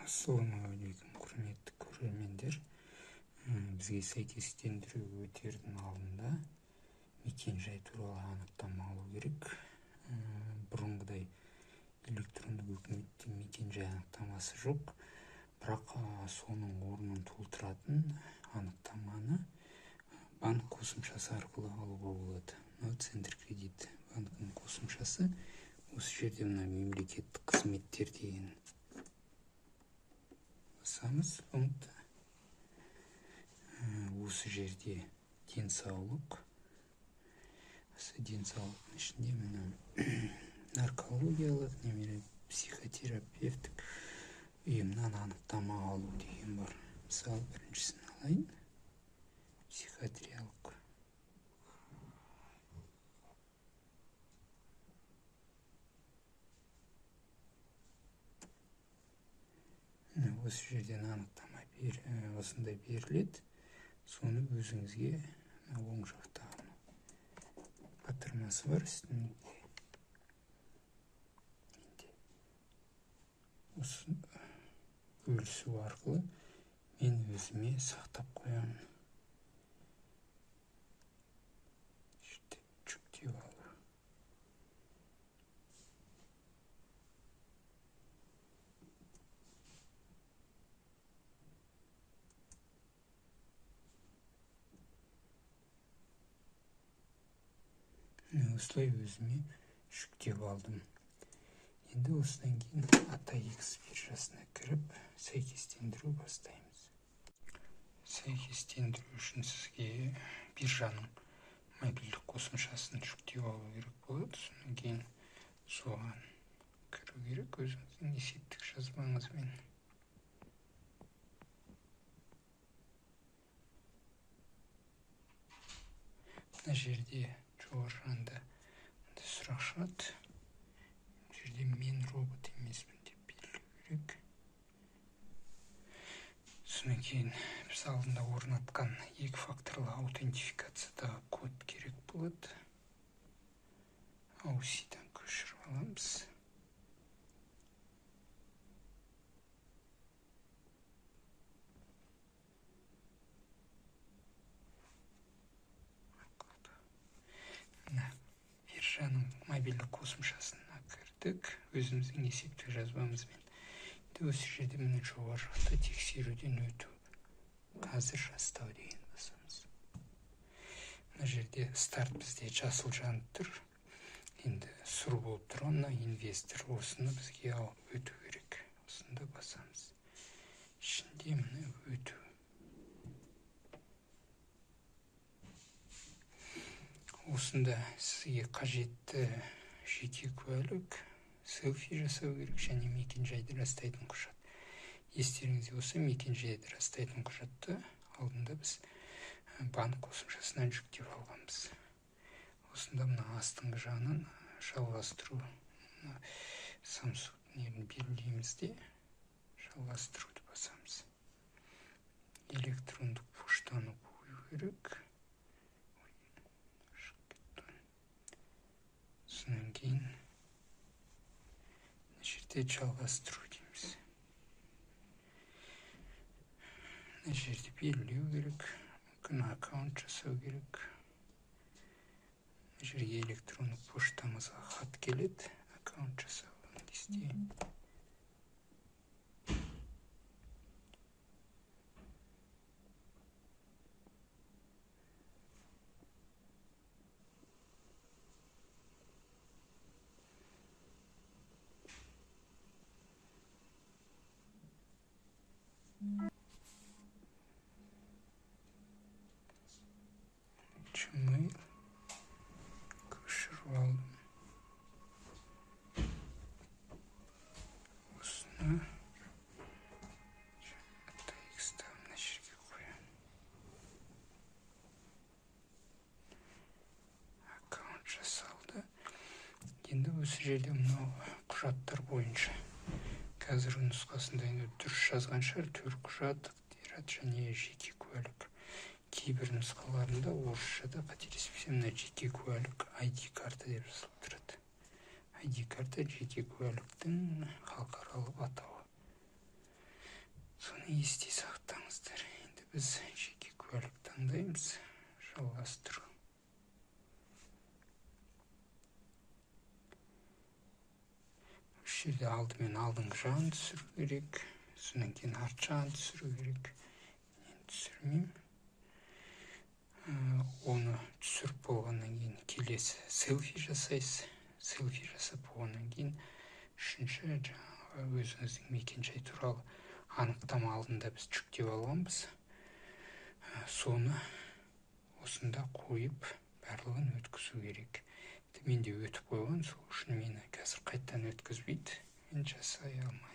Ассалаумағалейкум, құрметті көрермендер. Бізге сәйкестендіру өтердің алдында мекен-жай туралы анықтама алу керек. Бұрынғыдай электрондық үкіметте мекен-жай анықтамасы жоқ, бірақ соның орнын толтыратын анықтаманы банк қосымшасы арқылы алуға болады. Мынау Центркредит банкінің қосымшасы. Осы жерде мына мемлекеттік қызметтер деген басамыз. Пункт. Осы жерде денсаулық. Осы денсаулықтың ішінде мына наркологиялық немесе психотерапевтік ұйымнан анықтама алу деген бар. Мысалы, біріншісін алайын. Психиатриялық. Осы жерден анықтама осындай беріледі. Соны өзіңізге оң жақтағы батырмасы бар үстінде. Осы бөлісу арқылы мен өзіме сақтап қоямын. Жүктеп алу. Осылай өзіме жүктеп алдым. Енді осыдан кейін ATX биржасына кіріп, сәйкестендіру бастаймыз. Сәйкестендіру үшін сізге биржаның мобильдік қосымшасын жүктеп алу керек болады. Содан кейін соған кіру керек өзіңіздің есептік жазбаңызбен. Мына жерде жоғары жағында сұрақ шығады. Бұл жерде мен робот емеспін деп белгілеу керек. Содан кейін біз алдында орнатқан екі факторлы аутентификациядағы код керек болады. AUC-дан көшіріп аламыз. Биржаның мобильдік қосымшасына кірдік, өзіміздің есептік жазбамызбен. Енді осы жерде міне жоғары жақта тексеруден өту, қазір растау деген басамыз. Мына жерде старт бізде жасыл жанып тұр. Енді сұр болып тұрған мына инвестор, осыны бізге өту керек. Осында басамыз. Ішінде міне өту. Осында сізге қажетті жеке куәлік, селфи жасау керек және мекен-жайды растайтын құжат. Естеріңізде болса, мекен-жайды растайтын құжатты алдында біз банк қосымшасынан жүктеп алғанбыз. Осында мына астыңғы жағынан жалғастыру, Samsung нерін белгілейміз де жалғастыруды басамыз. Электрондық поштаны қою керек. Содан кейін мына жерде жалғастыру дейміз. Мына жерде белгілеу керек, мүмкін аккаунт жасау керек. Мына жерге электрондық поштамызға хат келеді, аккаунт жасау кезде. Gmail көшіріп алдым. Осыны ATX-та мына жерге қоямын. Аккаунт жасалды. Енді осы жерде мынау құжаттар бойынша қазіргі нұсқасында енді дұрыс жазған шығар, төрт құжат, ықтиярат және жеке куәлік. Кейбір нұсқаларында орысшада қателеспесем мына жеке куәлік ID карта деп жазылып тұрады. ID карта жеке куәліктің халықаралық атауы. Осыны есте сақтаңыздар. Енді біз жеке куәлік таңдаймыз. Жалғастыру. Осы жерде алдымен алдыңғы жағын түсіру керек, содан кейін арт жағын түсіру керек. Мен түсірмеймін. Оны түсіріп болғаннан кейін келесі селфи жасайсыз. Селфи жасап болғаннан кейін үшінші жаңағы өзіңіздің мекенжай туралы анықтама алдында біз жүктеп алғанбыз. Соны осында қойып барлығын өткізу керек. Енді менде өтіп қойған, сол үшін мені қазір қайтадан өткізбейді. Мен жасай алмаймын.